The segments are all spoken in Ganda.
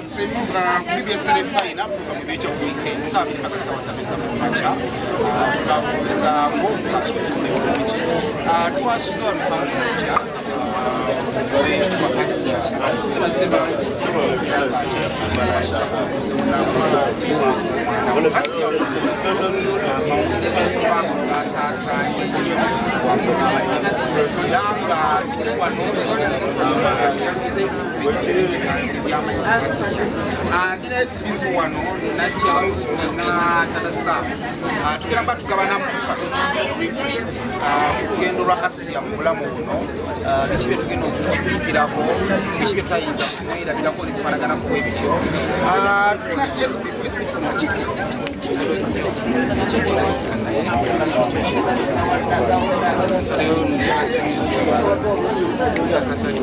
BBS Terefayina, program ebekya ku weekend saa 2 paka sawa 7 za kumakya. Tunabuuzaako katutule bulungi. Twasuze wano Kamwokya wa Asia, abatuuze bazze bangi era ng'ate batuzaako omutuuze munnaabwe Asia. Amawulire g'okufaako gasaasaanye nnyo wamu era nga tuli wano yazze ebyamanyi Asia. Ndina SB4 wano, nina Charles, nina Tata Sam. Tugenda mba tugabanamu katono nnyo briefly ku lugendo lwa Asia mu bulamu buno, biki bye tugenda okujjukirako, biki bye tutayinza kumwerabirako nebifaanaganako bwe bityo. Tulina SB4. SB4 nakiki? Kitalo nnyo ekyekirazika, naye nsalayo akasali.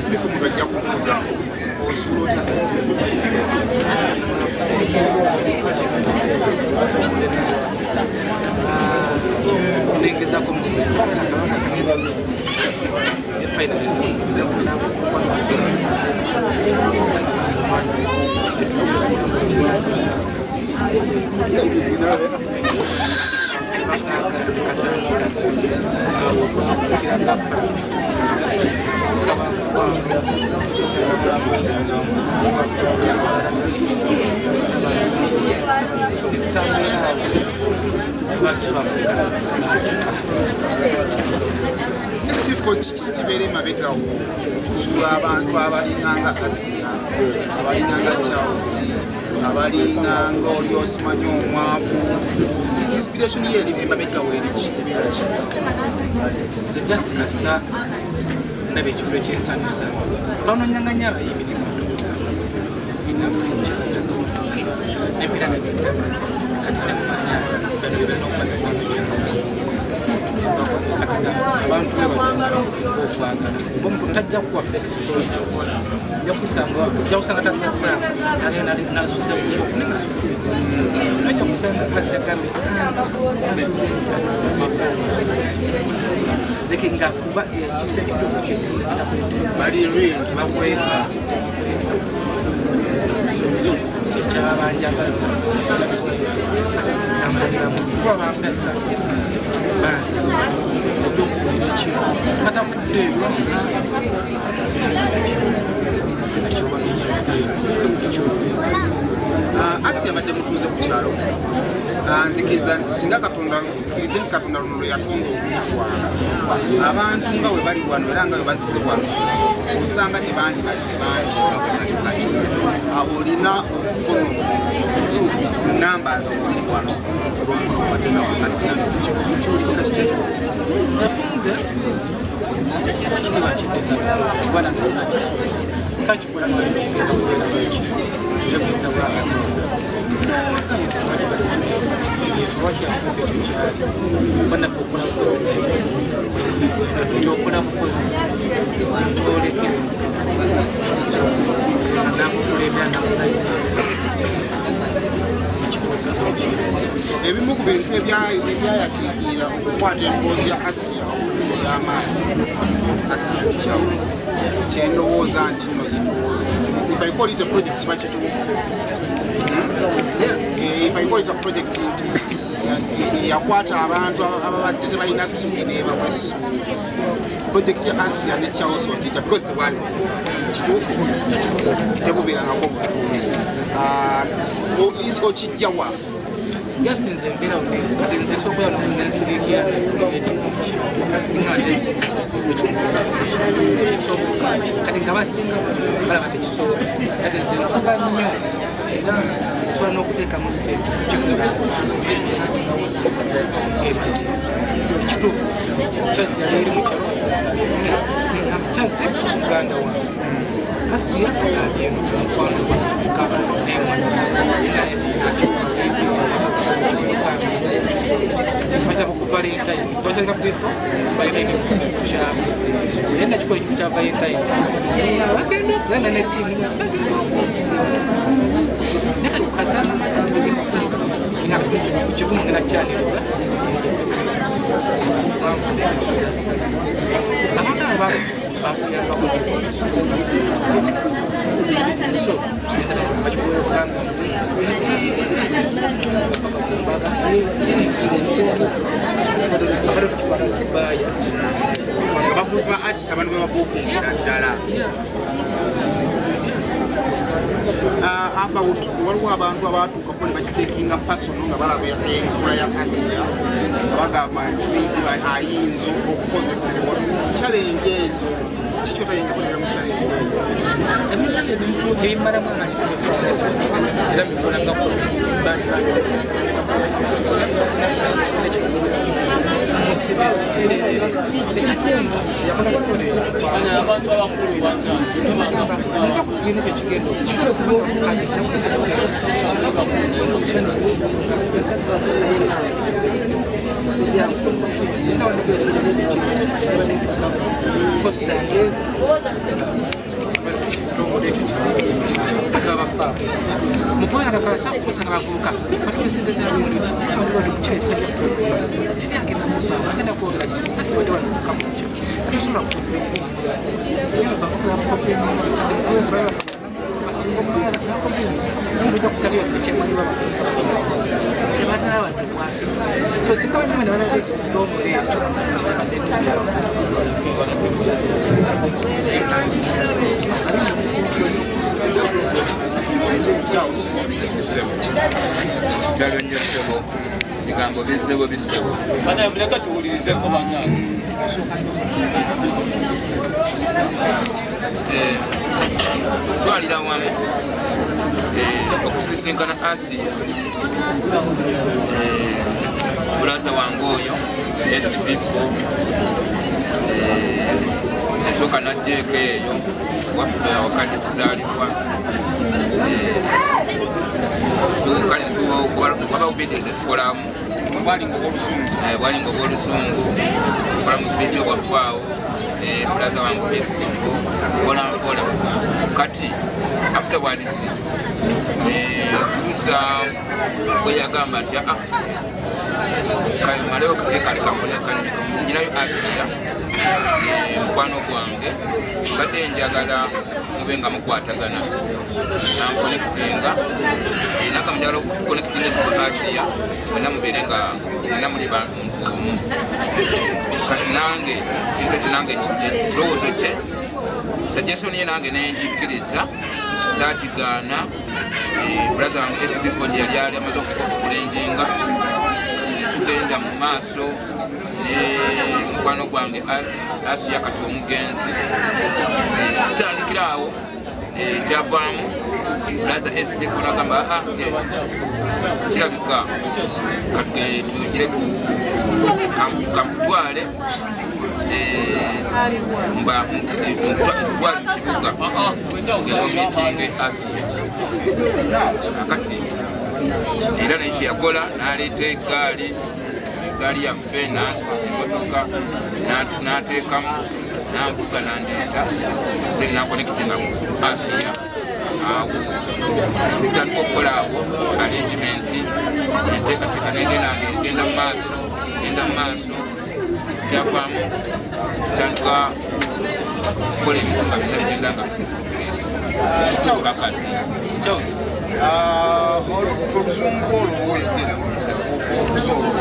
SB4, muntu ajja kubuuza, ozuula otya Asia? Nze nansanyusa, nengezako finally nenfuna. Netutambulira lwaki bafuuka. SB4, kiki kibeera emabega wo okuzuula abantu abalinganga Asia, abalinganga Charles, abalinganga oli osimanyi omwavu? Inspiration ye eri emabega wo eriki, ebeera ki? Nze just kasita ndaba ekintu ekyensanyusa, banonyanga nnyo abayimbi nenga nempira nga nendaba kati bamanya bano bebalina okuba. Kati nga abantu be batyo nsinga okwagala, omuntu tajja kuwa fake story. Ojja kusanga tatasanga agenda nasuze naye nga asuze, ojja kusanga kasi agambe nasuze leke nga kuba ekintu ekituufu kyennyini. Bali real, tebakweka. Kyekyaba banjagaza tambuliramu kuba bampesa bansasa ojja okuwulira ekintu katafudde ebyo ekyokuyiga. Asia abadde mutuuze ku kyalo. Nzikiriza nti singa Katonda, kkirize nti Katonda luno lwe yatonda okutwala abantu nga bwe bali wano era nga bwe bazze wano, osanga tebandibadde bangi nga bwe bali kati. Olina omukono mu numbers eziri wano olw'omukono gwateeka ku Asia, kiwulikika kitya? Nze kunze ekitiibwa kiddiza kuba nange saakikola nga kigenda kubeera bwekityo, era buyinza bwa Katonda. Ndowooza ensonga kibadde ensonga lwaki yafuuka ekyo kyali banaffe okukola bukozesa nti okola bukozi olekera ensi nakukulembera nakulayira ekifuuka ekityo. Ebimu ku bintu ebyayatiikirira okukwata emboozi ya Asia okubeera ey'amaanyi, Asia Charles, kyendowooza nti no it was, if I call it a project, kiba kituufu? If I call it a project nti yakwata abantu ababadde tebalina ssuubi nebawa essuubi, project ya Asia ne Charles ogijja because tebwali kituufu, tebubeerangako butuufu. Okijjawa? Just nze mbeera kati nze sobola nensiriikira nga kisoboka. Kati nga basinga balaba tekisoboka, kati nze nfuba nnyo era nsobola n'okuteekamu sente kikola emazima ekituufu. Charles yali eri mu kyalo, Charles muganda wange, Asiya ali mukwano gwanemwana. Bataka ku Valentine, bataka before Valentine ku kyalo, naye nakikola ekintu kya Valentine, bagenda okugenda ne ttiimu, bagenda kasita nti bagenda kivumu ngenda kukyaniriza nsese busese. Batuyambako so bakikuwekanga nze paka kumbaga baya. Abafuusi ba artist abantu bebabuukingira ddala. About waliwo abantu abatuukako ne bakiteekinga personal nga balaba enkula ya Asiya nga bagamba nti maybe ayinza okukozesebwa. Challenge ezo kiki otayinza kukolera mu challenge ezo? Ebintu ebintu ebimalamu amaanyi sibikolangako, era bikolangako musibe yakola story abantu abakulu nva ku kibiina ekyo kigenda mukweyalakasa kusanga bavubuka batuwa esente zalundi teri agenda muba agenda kwogera asibadde wano kamuca tosobola so singa banyuma ekyo. Charles. Kitalo nnyo ssebo, bigambo bizzebo bisebo. Banaye, muleka tuwulirizeko bannange. Okutwalira wamu, okusisinkana Asiya, brother wange oyo SB4, esooka najjeeko eyo waffe awaka gye tuzaalibwa. Kale wabawo vidiyo zetukolamu. Bwalinga obwoluzungu. Bwalinga obwoluzungu, tukola mu vidiyo bwaffe awo, brother wange SB4, mpola mpola. Kati afterwards, kutuusa bwe yagamba nti aa maleyo kateekale nyinayo Asiya, mukwano gwange, mbadde njagala mube nga mukwatagana nankonectinga nanga njagala okutukonectinga ku Asiya, mwena mubeere nga mwena muli muntu omu. Kati nange kintu ekyo nange ekirowoozo kye, suggestion ye, nange nenjikkiriza, saakigaana. Brother wange SB4 gye yali ali amaze okulenjinga, tugenda mu maaso ne mukwano gwange Asiya kati omugenzi. Tutandikira awo, kyavaamu brother SB4 nagamba aa kirabika katugire kamputwale nkutwale mu kibuga genda omiitinge Asiya. Akati era naye kyeyakola n'aleeta egaali, egaali yaffe, nansuka ku motoka, n'ateekamu, nanvuga, nandeeta nze nankonectinga mu Asiya. Awo tutandika okukola awo arrangement, enteekateeka negenda nga egenda mu maaso, genda mu maaso. Kyavaamu tutandika okukola ebintu nga byonna bigenda nga progress kutuuka kati. Charles. Oluzungu olwo lwoyogera okusobola,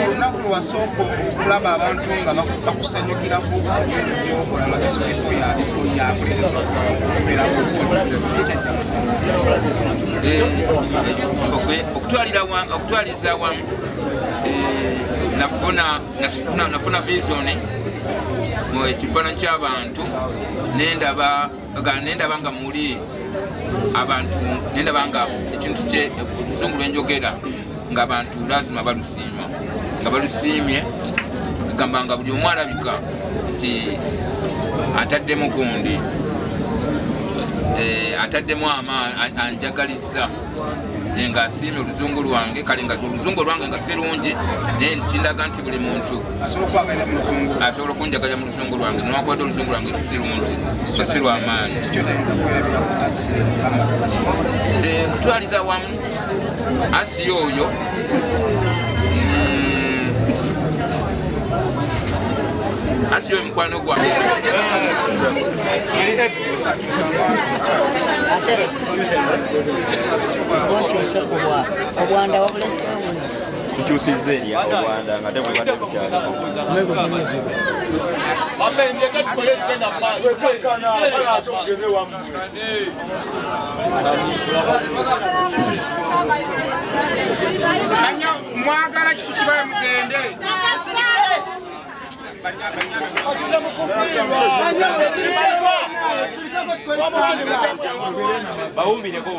olunaku lwasooka okulaba abantu nga bakusanyukirako ebintu byokola nga SB4 yakubeerako, kikyajja? Okutwaliza awamu, nafuna vision mu ekifaananyi ky'abantu, nendaba nga muli abantu, nendaba nga ekintu kye oluzungu lwenjogera nga abantu lazima balusiima, nga balusiimye, gamba nga buli omu alabika nti ataddemu gundi, ataddemu anjagaliza, ng'asiimye oluzungu lwange. Kale nga oluzungu lwange nga si lungi, naye kindaga nti buli muntu asobola okwagalira mu luzungu. Asobola okunjagalira mu luzungu lwange newankubadde oluzungu lwange si lungi, nga si lwamaanyi. Kiki otayinza kwerabira ku Asiya? Kutwaliza wamu Asiya oyo, Asiyo mukwano gwange. Obwanda wabuleseewo buno. Tukyusizza eri obwanda nga tebubadde bukyaliko. Anya mwagala kitu kibaye mugende. Bawumbireko.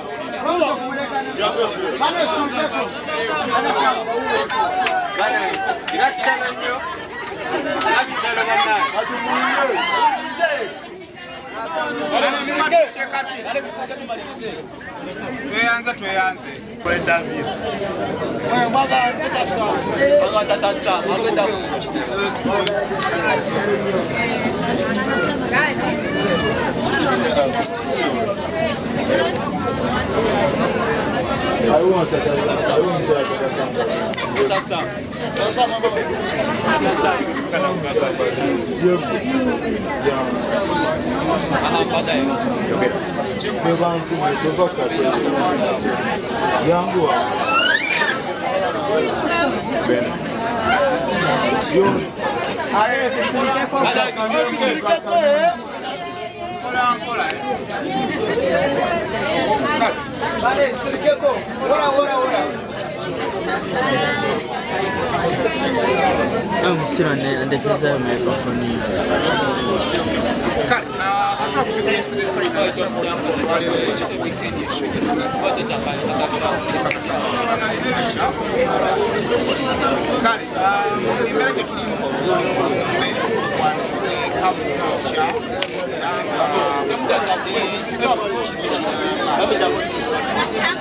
Tweyanza tweyanze. Omusiro ndekeza microphone. Kale atula kupiga final chako nako olwaleero ekya ku weekend esho gye tuli ssaawa bbiri paka ssaawa ssatu. Kale embeera gye tulimu, tuli mu lumbe wano e Kamwokya, era nga tubadde kiro kiramba.